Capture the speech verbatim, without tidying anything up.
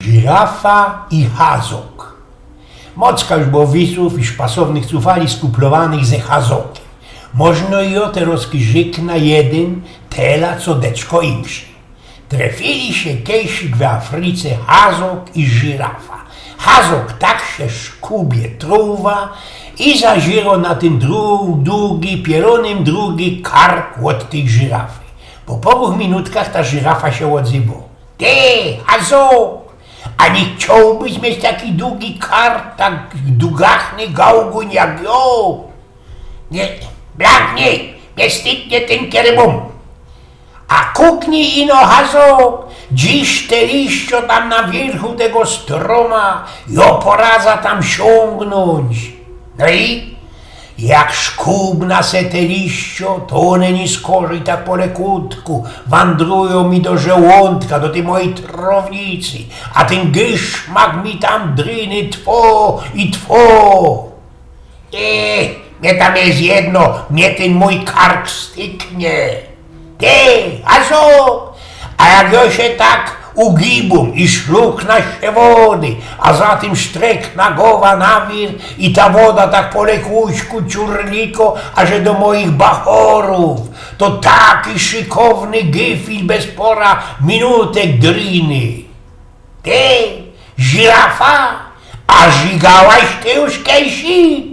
Żirafa i hazok. Mocka już było wisōw i szpasownych cufali skuplowanych ze hazokiym. Można i o te rozki rzekna jedyn, tela co deczko inszy. Trefili sie kejsik w Afryce hazok i żirafa. Hazok tak sie szkubie trōwa i zaziroł na tyn dru- dugi, pierōnym dugi kark ôd tyj żirafy. Po paru minutkach ta żirafa sie ôdzywoł. Ty, hazok, a niy chciołbyś mieć taki dugi kark, tak dugachny gałguń jak jo? Niy, blank niy, niy styknie tyn, kery mōm. A kuknij ino, hazok, dziś te liście tam na wiyrchu tego strōma, jo poradza tam siōngnōńć. No i jak szkubna se te liście, to ône niy skorzij tak po lekutku wandrujōm mi do żołōntka, do tyj mojij trownicy, a tyn gyszmak mi tam dryny twō i twō. E, mie tam je jedno, mie tyn mōj kark styknie. Ty, hazok, a jak jo sie tak ugibōm i szlukna sie wody, a za tym sztrekna gowa na wir i ta woda tak po lekuśku ciurliko, aże do mojich bachorōw, to taki szykowny gyfil bez pora minutek dryny. Ty, żirafa, a żigała sie już kejsik?